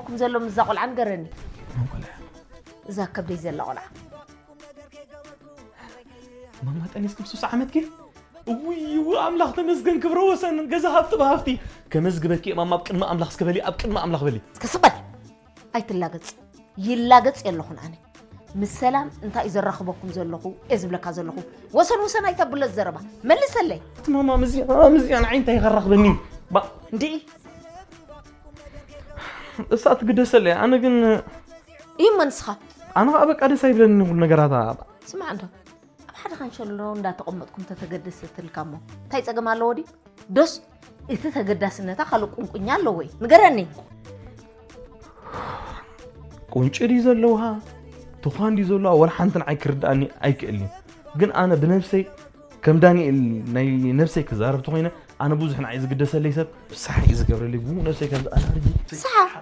ኩም ዘሎ ምዛ ቆልዓ ንገረኒ። መን ቆልዓ? እዛ ከብደይ ዘላ ቆልዓ። ማማ ጠኒስኪ ብ60 ዓመትኪ? እውይ እው ኣምላኽ ተመስገን ክብረ ወሰን ገዛ ሃብቲ ብሃብቲ ከመዝግበኪ እየ ማማ ኣብ ቅድሚ ኣምላኽ እስከ በሊ ኣብ ቅድሚ ኣምላኽ በሊ። እስከ ስቕ በል። ኣይትላገጽ። ይላገጽ የለኹን ኣነ። ምስ ሰላም እንታይ እዩ ዘራኽበኩም ዘለኹ እየ ዝብለካ ዘለኹ። ወሰን ወሰን ኣይተብሎ ዘረባ። መልሰለይ። እቲ ማማ ምዚኣ ምዚኣ ንዓይ እንታይ ከራኽበኒ? ባ እንዲኢ እሳ ትግደሰለይ ኣነ ግን እዩ መንስኻ። ኣነ ከዓ በቃ ደስ ኣይብለኒ ኩሉ ነገራታ። ስማዕ እንዶ ኣብ ሓደ ካንሸሎ እንዳተቐመጥኩም ተተገደሰትልካ እሞ እንታይ ጸገም ኣለዎ ድዩ? ዶስ እቲ ተገዳስነታ ካልእ ቁንቁኛ ኣለዎ እዩ? ንገረኒ። ቁንጪ ድዩ ዘለውሃ ትዃን ድዩ ዘለዋ ወላ ሓንቲ ንዓይ ክርድኣኒ ኣይክእልኒ። ግን ኣነ ብነብሰይ ከም ዳንኤል ናይ ነብሰይ ክዛረብ ተኾይነ ኣነ ብዙሕ ንዓይ ዝግደሰለይ ሰብ ሳሕ እዩ ዝገብረለይ ብኡ ነብሰይ ከም ኣላርጂ ሳሓ